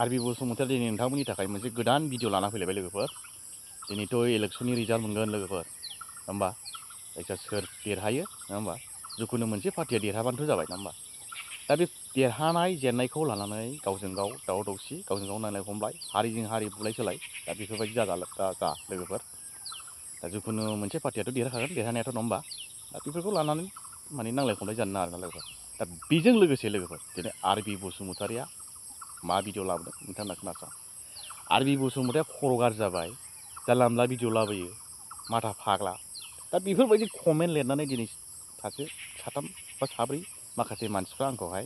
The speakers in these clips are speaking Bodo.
आरबि बसुमतारी दिनै नोंथांमोननि थाखाय मोनसे गोदान भिडिअ लाना फैलायबाय लोगोफोर। दिनैथ' इलेक्सननि रिजाल्ट मोनगोन लोगोफोर, होमबा जायखिया सोर देरहायो नङा होमबा, जिखुनु मोनसे पार्टिया देरहाबानोथ' जाबाय नङा होमबा। दा बे देरहानाय जेननायखौ लानानै गावजों गाव दावराव दावसि, गावजों गाव नांलाय खमलाय, हारिजों हारि बुलाय सोलाय, दा बेफोरबायदि जा लोगोफोर। दा जिखुनु मोनसे पार्टियाथ' देरहाखागोन, देरहानायाथ' नङा होमबा। दा बेफोरखौ लानानै माने नांलाय खमलाय जानो नाङा आरोना लोगोफोर। दा बेजों लोगोसे लोगोफोर दिनै आरबि बसुमतारीया मा भिडिअ लाबोदों नोंथांमोना खोनासं। आरबि बसुमतारीया खर' गाज्रि जाबाय, जानला मोनला भिडिअ लाबोयो, माथा फाग्ला। दा बेफोरबायदि कमेन्ट लिरनानै दिनै साथाम बा साब्रै माखासे मानसिफ्रा आंखौहाय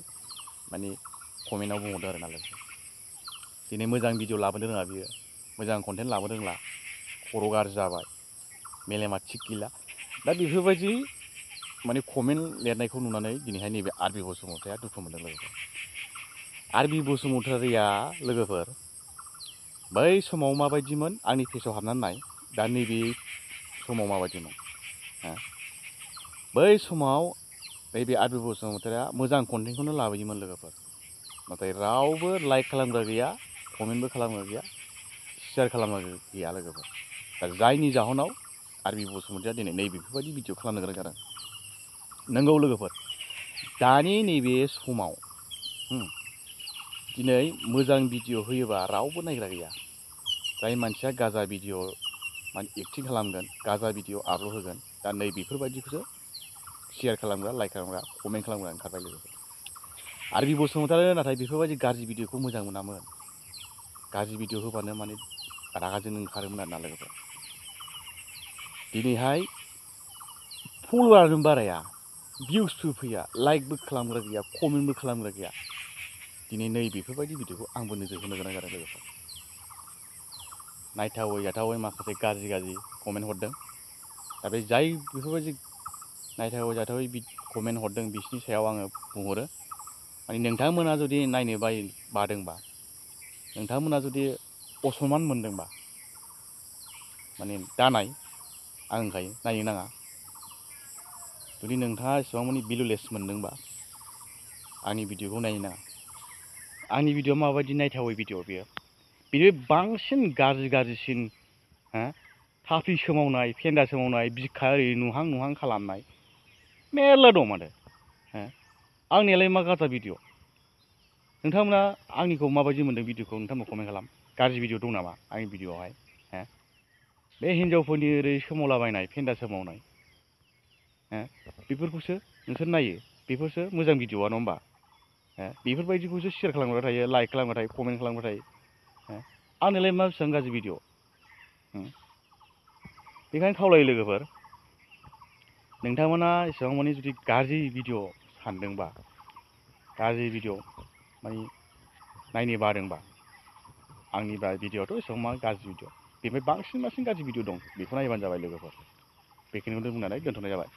माने कमेन्टआव बुंहरदों आरोना लोगोफोर। दिनै मोजां भिडिअ लाबोनो रोङा बियो, मोजां कन्टेन्ट लाबोनो रोंला, खर' गाज्रि जाबाय, मेलेमा थिग गैला। दा बेफोरबायदि माने कमेन्ट लिरनायखौ नुनानै दिनैहाय नैबे आरबि बसुमतारीया दुखु मोनदों लोगोफोर। आरबि बसुमतारीया लोगोफोर बै समाव माबायदिमोन आंनि पेजआव हाबनानै नाय, दा नैबे समाव माबायदिमोन। बै समाव नैबे आरबि बसुमतारीया मोजां कन्टेन्टखौनो लाबोयोमोन लोगोफोर, नाथाय रावबो लाइक खालामग्रा गैया, कमेन्टबो खालामग्रा गैया, शेयार खालामग्रा गैया लोगोफोर। दा जायनि जाहोनाव आरबि बसुमतारीया दिनै नैबेफोरबायदि भिडिअ खालामनो गोनां जादों। नंगौ लोगोफोर, दानि नैबे समाव दिनै मोजां भिडिअ होयोबा रावबो नायग्रा गैया। जाय मानसिया गाजा भिडिअ माने एक्टिं खालामगोन, गाजा भिडिअ आपल'ड होगोन, दा नैबेफोरबायदिखौसो शेयार खालामग्रा, लाइक खालामग्रा, कमेन्ट खालामग्रा ओंखारबाय लोगोफोर। आरबि बसुमतारीया नाथाय बेफोरबायदि गाज्रि भिडिअखौ मोजां मोनामोन। गाज्रि भिडिअ होबानो माने रागाजोंनो ओंखारोमोन आरोना लोगोफोर। दिनैहाय फल'वारानो बाराया, भिउसबो फैया, लाइकबो खालामग्रा गैया, कमेन्टबो खालामग्रा गैया। दिनै नैबेफोरबायदि भिडिअखौ आंबो नोजोर होनो गोनां जादों लोगोफोर। नायथावै जाथावै माखासे गाज्रि कमेन्ट हरदों। दा बे जाय बेफोरबायदि नायथावै जाथावै कमेन्ट हरदों बिसोरनि सायाव आङो बुंहरो, माने नोंथांमोना जुदि नायनो बादोंबा, नोंथांमोना जुदि असमान मोनदोंबा माने दा नाय, आं होनखायो नायनो नाङा। जुदि नोंथाङा एसेबां माने भेलुलेस मोनदोंबा आंनि भिडिअखौ नायनो नाङा। आंनि भिडिअ माबायदि नायथावै भिडिअ बेयो बांसिन गाज्रिसिन थाफ्लि सोमावनाय, फेन्दा सोमावनाय, बिखा ओरै नुहां नुहां खालामनाय मेरला दं माथो। आंनियालाय मा गाज्रि भिडिअ? नोंथांमोना आंनिखौ माबायदि मोन्दों भिडिअखौ नोंथांमोना कमेन्ट खालाम। गाज्रि भिडिअ दं नामा आंनि भिडिअआवहाय? बे हिन्जावफोरनि ओरै सोमावलाबायनाय, फेन्दा सोमावनाय बेफोरखौसो नोंसोर नायो, बेफोरसो मोजां भिडिअआ नङा होमबा। बेफोरबायदिखौसो शेयार खालामग्रा थायो, लाइक खालामग्रा थायो, कमेन्ट खालामग्रा थायो। आंनिलाय मा बेसेबां गाज्रि भिडिअ? बेखायनो खावलायो लोगोफोर, नोंथांमोना एसेबां माने जुदि गाज्रि भिडिअ सानदोंबा, गाज्रि भिडिअ माने नायनो बादोंबा, आंनि भिडिअआथ' एसेबां मा गाज्रि भिडिअ, बेनिफ्राय बांसिन गाज्रि भिडिअ दं, बेखौ नायबानो जाबाय लोगोफोर। बेखिनिखौनो बुंनानै दोनथ'नाय जाबाय।